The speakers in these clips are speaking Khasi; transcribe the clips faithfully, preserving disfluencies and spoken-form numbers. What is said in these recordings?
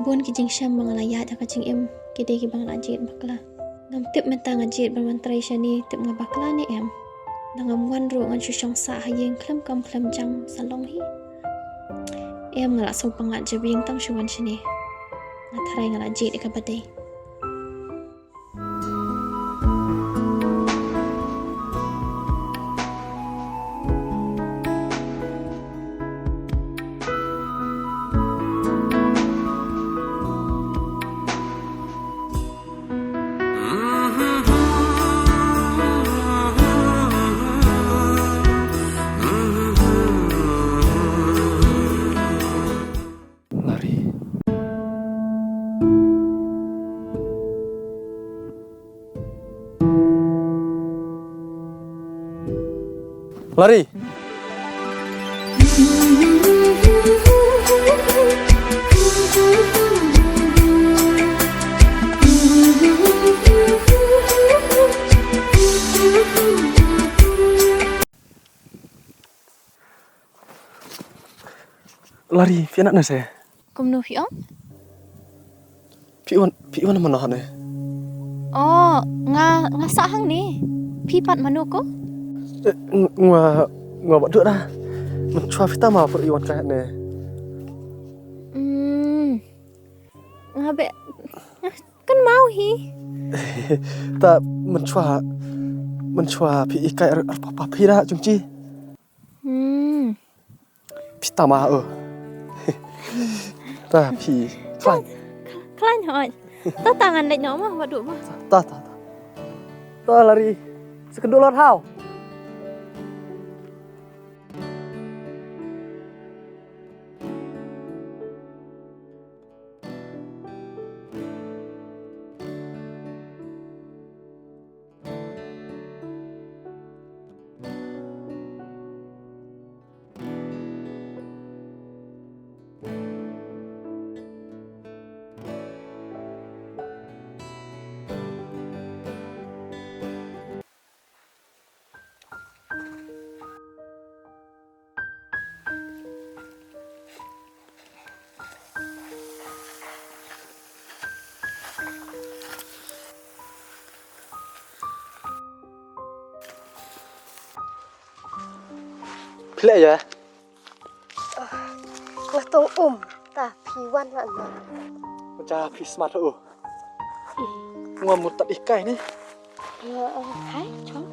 Bun ki jingshem ba nga la ïaid ha ka jingim ki dei kiba nga la jied bakla. Ngam tip mynta nga jied ban wan trei shane, tip nga bakla ne em. Nangam wan ruh ngan shu shong sah ha ïing khlem kam khlem jam sa long hi. Em, nga la sngewpang ngat jabieng tang shu wan shane. Nga tharai nga la jied ïa kaba dei. Lari. Lari. Lari, phi ïa nang ne se? Kumno phi ong? Phi wan, phi wan mano hangne? Oh, nga, nga sah hangne. Phi pat mano ko? Eh, ng-, nga, nga ba duk da. Mynshuwa phi tang ma phi wan kai hangne. Hmm. Nga be, nga kynmaw hi. Ta mynshuwa, mynshuwa phi i kai ar, ar papa phi da jong chi. Hmm. Phi tama oh. Ta phi khlaiñ. Khlaiñ hoi. Ta ta ngan leit noh ma, ba duk ma. Ta ta ta. Ta Lari. Sa kynduh lot haw. Phi leh ïa? Nga tong um, ta phi wan la na. Nga ja phi smat u. Nga mut tat ikai ni. Nga, eh, hai, chong.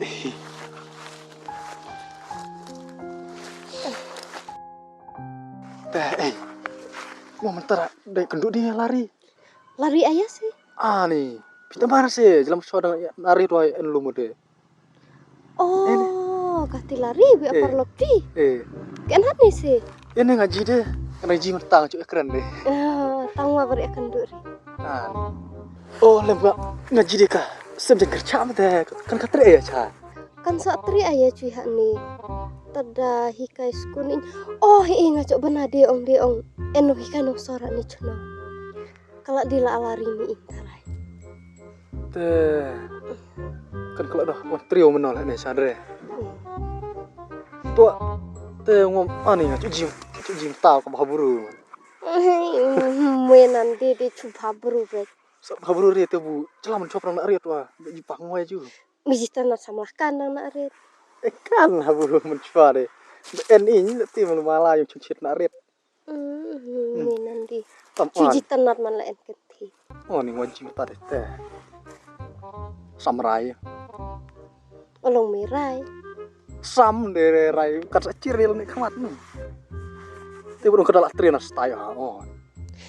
Te, eh. Nga mynta dei kynduh ni Lari. Lari aïu si? Ani, phi tama si, jlam shuwa dang Lari tuai en lum de. Oh, kati Lari, wi eh. Apar lok ti. Eh. Kan hat ni si. Ini ngaji de, kan ngaji mynta nga cuk ekran de. Ah, tang wa bari akan duri. Ah. Oh, lem nga ngaji de ka. Sem jeng kerja mete, kan katri ya cha. Kan sa tri aïu cui ha ni. Tada hikai skul ni. Oh, hi nga cuk bana de ong de ong. Eno hikai nong sora ni chno. Kala di la Lari ni ing tarai. Te kan kala doh wan trio menol ne sadre. Tua te ngom ani nga cuji cuji tau ka bhabru. Mwe nan de de chu bhabru be. Sa bhabru re te bu chelam chop rang na re tua be ji pang wai ju. Mi ji tan na samlah kan nang na re. E kan ha bu men chua de. En ing le te mala yung chit na re. Hmm, ni nandi. Tam chu an. Ji tanat man la en kenti. Oh, ni wan jing ta de te. Sam rai. Olong mi rai. Sam de re rai kat sa chiril ni khmat ni. Te burung kada la tren stai ha. Oh.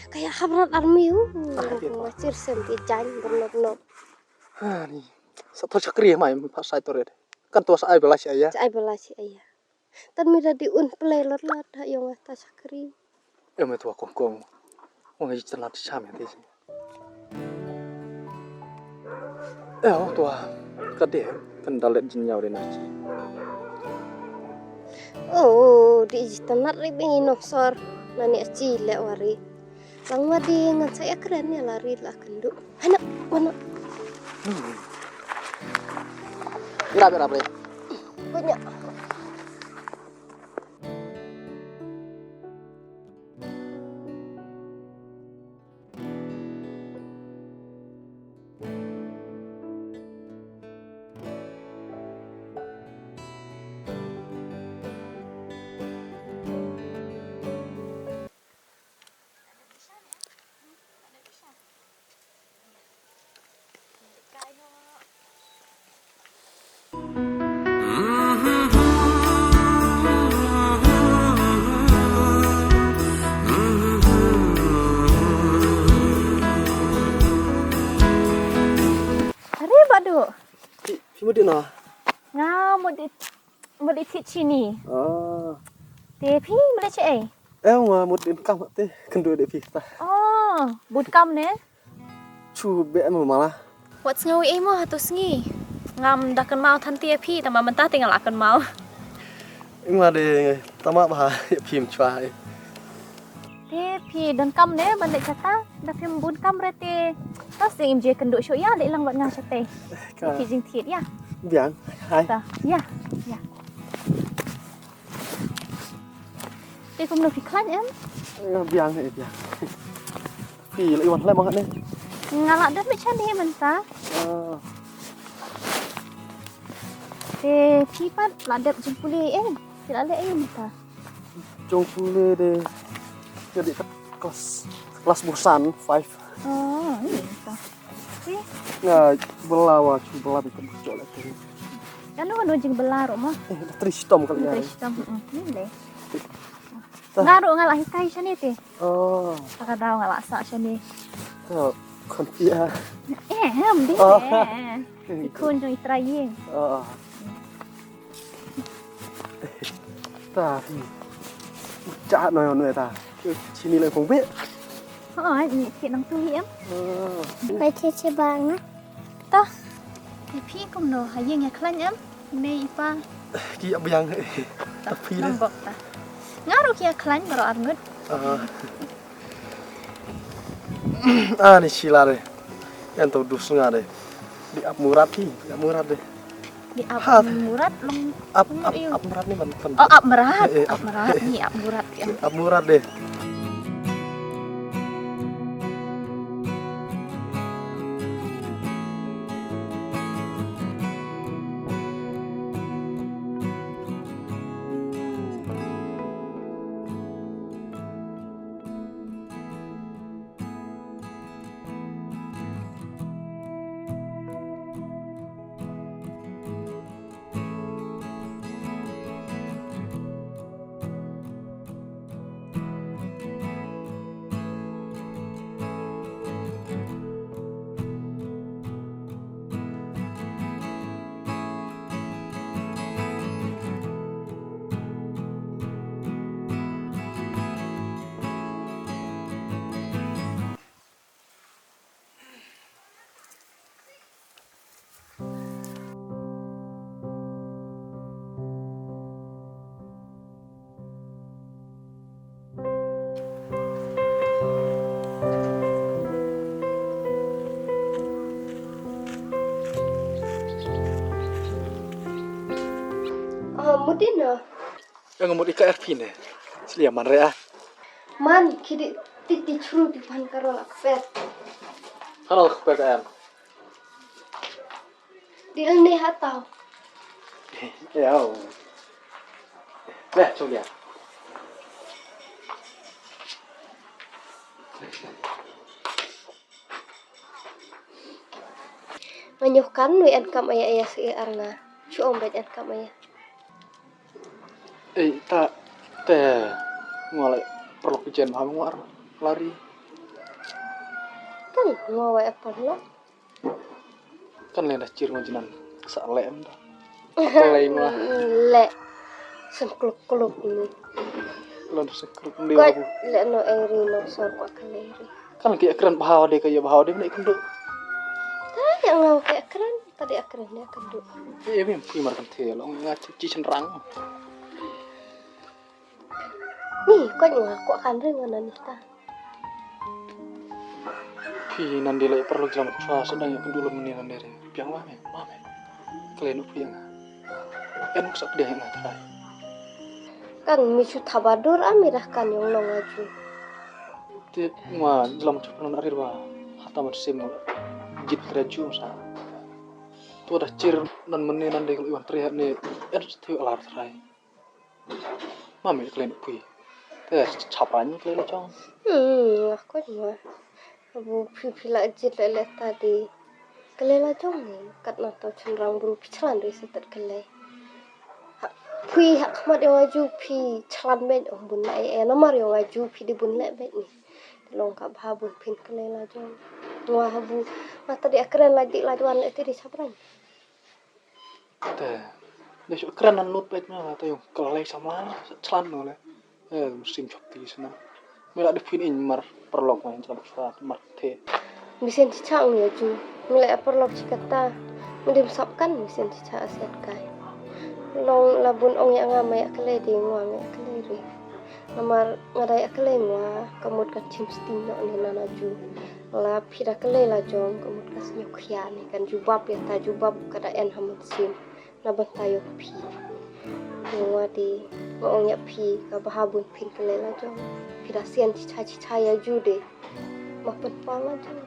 Kaya habrat army u. Ah, iya. Ngachir sem ti jan bernop nop. Ha ni. Sa thor chakri mai pa sai toret. Kan tua sa ai bela si aya. Sa ai bela si aya. Tan mi da di un play lot lot ha yong ta chakri. Em tu kong kong. Wang ji telat cham ya ti. Eh, oh, tua. Ka de kan dalet jin yau de na chi. Oh, di ji telat ri bi nong sor. Nani achi le wari. Lang wadi ngan sa ya kren ya lari la kendu. Hana, wana. Ira, ira, ira. Punya. Are Bah Duh. Phi, phi mut dih noh? Nga mut dih, mut dih thied shini. Ah. Te phi mut dih shaei? Eh, nga mut dih kam te kynduh dih phi ta. Oh, bun kam ne? Chu be em mala. Wat sngew ei mo hato sngi. Ngam da kynmaw than te ïa phi, tang ba mynta te nga la kynmaw. Nga de tama ba ïa phi mchwa. Te phi donkam ne ban leit shata, da phim bun kam re te. Ta sdang im je kynduh shuh ïa, leit lang bad nga shatei. Ka. Phi jingthied ïa. Biang. Hai. Ta. Ïa. Ïa. Te kumno phi khlaiñ em? Eh, biang, eh, biang. Phi la i wan khlaiñ ma ne? Nga la dep beit shane mynta. Ah. Te phi pat la dep jingpule eh. Phi la leh eh mynta. Jingpule de. Jadi kat kelas, kelas busan five. Oh, ini mynta. Phi? Nga bela wa chu bela beit ka jok la tu. Kano kano jingbylla ruh mo? Eh, da trei shitom kali. Trei shitom, mm, ni le. Nga ruh nga la hikai shane te. Oh. Ka daw nga la sah shane. Ka khun pia. Eh, em dei. Oh. Te. Ki khun jong i trai ïing. Oh. Ta. Cha no no ta. Shini le kong be. Oh, ni ki nang tu hi em. Oh. Bai che che ba nga. Ta. Phi kumno ha ïing ïa khlaiñ em? Mei i pa. Ki ïa biang. Ta phi le. Nang bok ta. Nga ruh ki ïa khlaiñ baroh arngut. Ah. Ah, ni sila de. Yan to dus nga de. Di ap murat hi, di ap murat de. Di ap murat long. Ap, ap, ap murat ni man kan. Oh, ap murat. Eh, eh, ap murat ni, ap murat ya. Ap murat de. Ah, mudin ah. Ïa nga mut i ka er phi ne. Slia man re ah. Man ki di ti ti chru ti pan ka rol ak pet. Ka rol ak pet em. Di el ne ha tau. Ïa. Le, chung ïa. Nga ñiew kan wei en kam aya aya si ar nga. Chu ong bet en kam aya. Ei, ta, te, nga la perlu kijen ma ngwar lari. Kan nga wei apal lo. Kan le da chir ma jinan sa le em da. Apal le ma. Le. Sen kluk kluk ni. Lon sen kluk ni. Ko le no eri no sor ko ka le eri. Kan ki akran bahaw de ka ya bahaw de ni kundu. Ta ya nga ki akran, ta de akran ya kundu. Ye bim ki mar kan te lo nga chi chi chen rang. Ni, koit nga, kwah kan ring nga na ni ta. Phi nan di la ïa paralok jlam chwa sa dang ïa kynduh lem ni nan di re. Biang ma me, ma me. Khlei nu phi nga. En sa pdiang nga trai. Kan mi chu thabadur ami dah kan yong long aju. Te nga jlam chwa nan arir ba. Hata mat sim jit kre ju sa. Tu dah chir nan mene nan di khlei wan trai ne. En sa tiu alar trai. Ma me khlei nu phi. Te chapra ni khlei la jong. Hmm, nga koit nga. Abu phi phi la jit la le ta di. Khlei la jong ni kat na to chynrang bru phi chlan ri sa tat khlei. Ha, phi ha khmat yong aju phi chlan bej ong bun la e e namar yong aju phi di bun le bej ni. Long ka bha bun phin khlei la jong. Nga habu mata di akren la di la duan le ti di chapra ni. Te, de shu kren nan lut peit ma, te yung khlei samla, chlan no le. Eh, musim chop ti sna. Me la de phin in mar paralok ma, chap sa mar the. Misen chicha ong ya ju. Me la paralok chi kata. Me dim sap kan misen chicha asiat kai. Long la bun ong ya nga ma ya khlei di ngwa ma ya khlei ri. Namar nga dei a khlei ngwa ka mut ka chim sting noh ni nana ju. La phi da khlei la jong ka mut ka snyo khia ni kan jubab ya ta jubab ka da en ha mut sim. Na ban ta yok phi. Ngwa di nga ong ya phi ka bha bun phin khlei la jong. Phi da sian chicha chicha ya ju de. Ma pynpaw la jong.